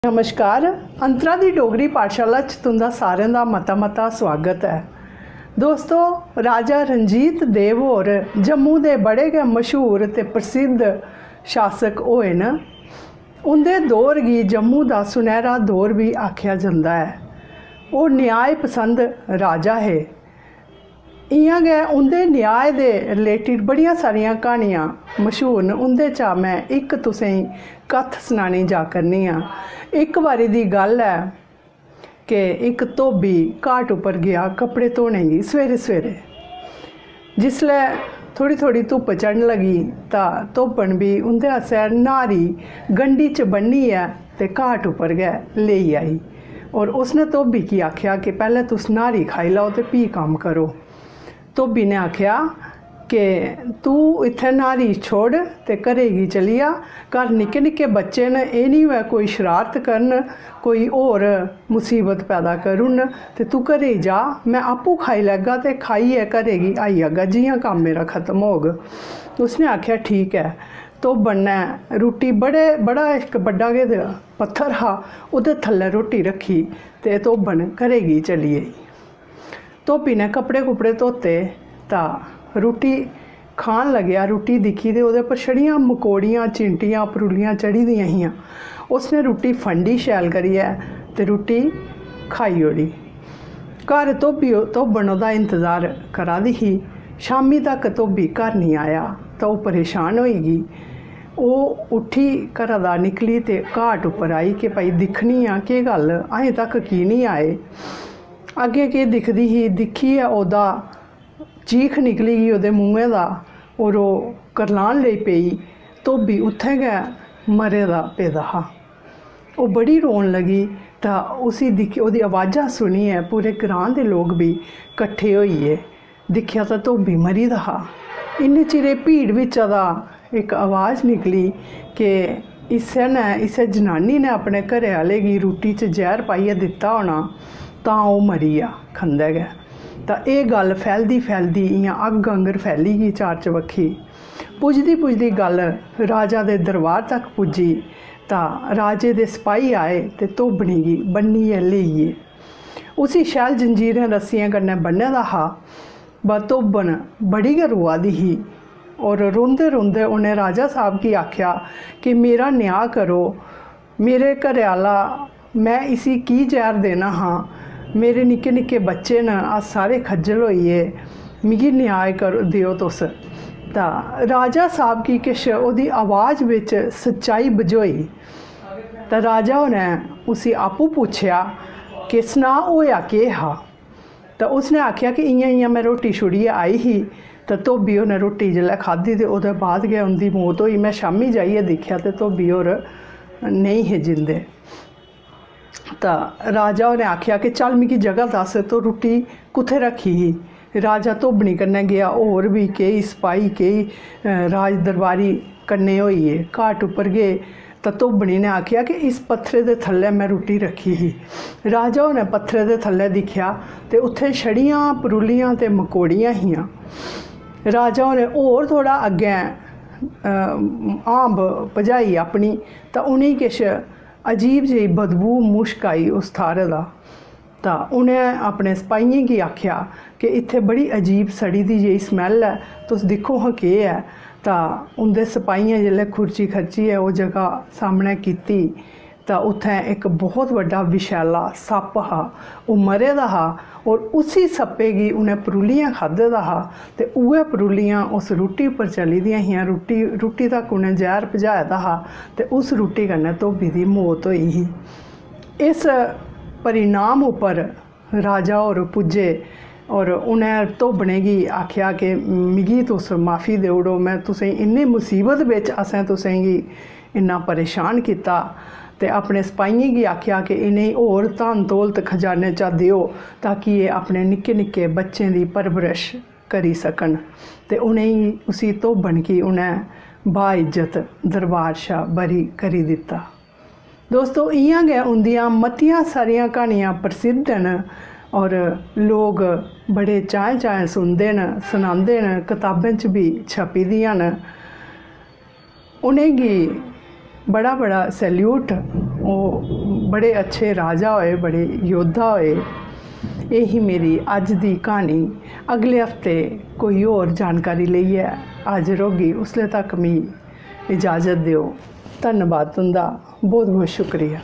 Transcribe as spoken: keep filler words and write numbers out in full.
नमस्कार, अंतरा दी डोगरी पाठशाला च तुं'दा सारें दा मता-मता सुआगत ऐ। दोस्तो, राजा रणजीत देव होर जम्मू दे बड़े गै मशहूर ते प्रसिद्ध शासक होए न। उं'दे दौर गी जम्मू दा सुनैह्रा दौर बी आखेआ जंदा ऐ। ओह् न्याय पसंद राजा हे। इ'यां गै उं'दे न्याय दे रिलेटिड बड़ियां सारियां क्हानियां मशहूर न। उं'दे चा में इक तुसेंगी कत्थ सनाने जा करनी आं। इक बारी दी गल्ल ऐ कि इक धोबी घाट उप्पर गेआ कपड़े धोने गी सवेरे सवेरे। जिसलै थोह्ड़ी थोह्ड़ी धुप्प चढ़न लगी तां धोबन बी उं'दे आस्तै न्हारी गंढी च ब'न्नियै ते घाट उप्पर गै लेई आई। और उसने धोबी गी आखेआ कि पैह्लें तुस न्हारी खाई लैओ ते फ्ही कम्म करो। धोबी ने आखेआ कि तूं इत्थै न्हारी छोड़ ते घरै गी चली जा। घर निक्के निक्के बच्चे न, एह् निं होऐ कोई शरारत करन, कोई होर मुसीबत पैदा करी ओड़न, ते तूं घरै गी जा, में आपूं खाई लैगा ते खाइयै घरै गी आई जागा जि'यां कम्म मेरा खत्म होग। उसने आखेआ ठीक ऐ। धोबन ने रुट्टी बड़े बड़ा इक बड्डा गै पत्थर हा, ओह्दे थल्लै रुट्टी रक्खी ते धोबन घरै गी चली गेई। धोबी ने कपड़े कुपड़े धोते तां रुट्टी खान लगेआ। रुट्टी दिक्खी ते ओह्दे पर छड़ियां मकोड़ियां, चिंटियां, परुलियां चढ़ी दियां हियां। उसने रुट्टी फंडी शैल करियै ते रुट्टी खाई ओड़ी। घर धोबी धोबन ओह्दा इंतजार करा दी ही। शामी तक धोबी घर निं आया तां ओह् परेशान होई गेई। ओह् उट्ठी घरा दा निकली ते घाट उप्पर आई कि भाई दिक्खनी आं केह् गल्ल, अजें तक की निं आए। अग्गें केह् दिखदी ही, दिक्खियै ओह्दा चीख निकली गेई ओह्दे मुंहै दा, और ओह् करलान लेई पेई। धोबी उत्थें गै मरे दा पेदा हा। ओह् बड़ी रोन लगी तां उसी दिक्खी, ओह्दी अवाजां सुनियै पूरे ग्रांऽ दे लोक बी कट्ठे होई गे। दिक्खेआ तां धोबी मरी दा हा। इन्ने चिरे भीड़ बिच्चा दा इक अवाज निकली कि इस्सै ने, इस्सै जनानी ने अपने घरै आह्ले गी रुट्टी च जैह्र पाइयै दित्ता होना, तां ओह् मरी गेआ खंदै गै। तां एह् गल्ल फैलदी फैलदी इ'यां अग्ग आंगर फैली गेई चार चबक्खी। पुजदी पुजदी गल्ल राजा दे दरबार तक पुज्जी तां राजे दे सपाही आए ते धोबनी गी बन्नियै लेई गे। उसी शैल जंजीरें रस्सियें कन्नै बन्ने दा हा। बा धोबन बड़ी गै रोआ दी ही और रोंदे रोंदे उ'नें राजा साहब गी आखेआ कि मेरा न्याऽ करो, मेरे घरै आह्ला, में इसी की जैह्र देना हा? मेरे निक्के निक्के बच्चे न, अस सारे खज्जल होई गे, मिगी न्याय कर देओ तुस। तां राजा साहब गी किश ओह्दी आवाज बिच सच्चाई बझोई। तां राजा होरें उसी आपूं पुच्छेआ कि सनाऽ होएआ केह् हा? तां उसने आखेआ कि इ'यां इ'यां में रोटी छुड़ियै आई ही। तां धोबी होरें रोटी जिसलै खाद्धी ते ओह्दे बाद गै उं'दी मौत होई। में शामीं जाइयै दिक्खेआ ते धोबी होर नेईं हे जींदे। तां राजा होरें आखेआ कि चल मिगी जगह दस्स, तूं रुट्टी कुत्थै रक्खी ही? राजा धोबनी कन्नै गेआ, होर बी केई सपाही, केई राज दरबारी कन्नै होई गे। घाट उप्पर गे तां धोबनी ने आखेआ कि इस पत्थरै दे थल्लै में रुट्टी रक्खी ही। राजा होरें पत्थरै दे थल्लै दिक्खेआ ते उत्थें छड़ियां परुलियां ते मकोड़ियां हियां। राजा होरें होर थोह्ड़ा अग्गें हांब भजाई अपनी तां उ'नेंगी किश अजीब जेही बदबू मुश्क आई उस थाह्रै दा। तां उ'नें अपने सपाहियें गी आखेआ कि इत्थै बड़ी अजीब सड़ी दी जेही स्मैल ऐ, तुस दिक्खो हां केह् ऐ। तां उं'दे सपाहियें जिसलै खुरची खर्चियै ओह् जगह सामनै कीती तां उत्थै इक बहुत बड्डा विशैला सप्प हा। ओह् मरे दा हा और उसी सप्पे गी उ'नें परुलियां खाद्धे दा हा ते उ'ऐ परुलियां उस रुट्टी उप्पर चली दियां हियां। रुट्टी रुट्टी तक उ'नें जैह्र पजाए दा हा ते उस रुट्टी कन्नै धोबी दी मौत होई ही। इस परिणाम उप्पर राजा होर पुज्जे और उ'नें धोबने गी आखेआ कि मिगी तुस माफी देई ओड़ो, में तुसें इन्नी मुसीबत बिच असें तुसेंगी इन्ना परेशान कीता। ते अपने सपाहियें गी आखेआ कि इ'नेंगी होर धन दौलत खजाने चा देओ ताकि एह् अपने निक्के निक्के बच्चें दी परवरिश करी सकन। ते उ'नेंगी उसी धोबन गी उ'नें बाइज्जत दरबार शा बरी करी दित्ता। दोस्तो, इ'यां गै उं'दियां मतियां सारियां क्हानियां प्रसिद्ध न और लोक बड़े चाएं चाएं सुनदे न, सनांदे न, कताबें च बी छपी दियां न। उ'नेंगी बड़ा बड़ा सैल्यूट। ओह् बड़े अच्छे राजा होए, बड़े योद्धा होए। एह् ही मेरी अज्ज दी क्हानी। अगले हफ्ते कोई होर जानकारी लेइयै हाजर होगी। उसले तक मी इजाजत देओ। धन्नबाद तुंदा, बहुत बहुत शुक्रिया।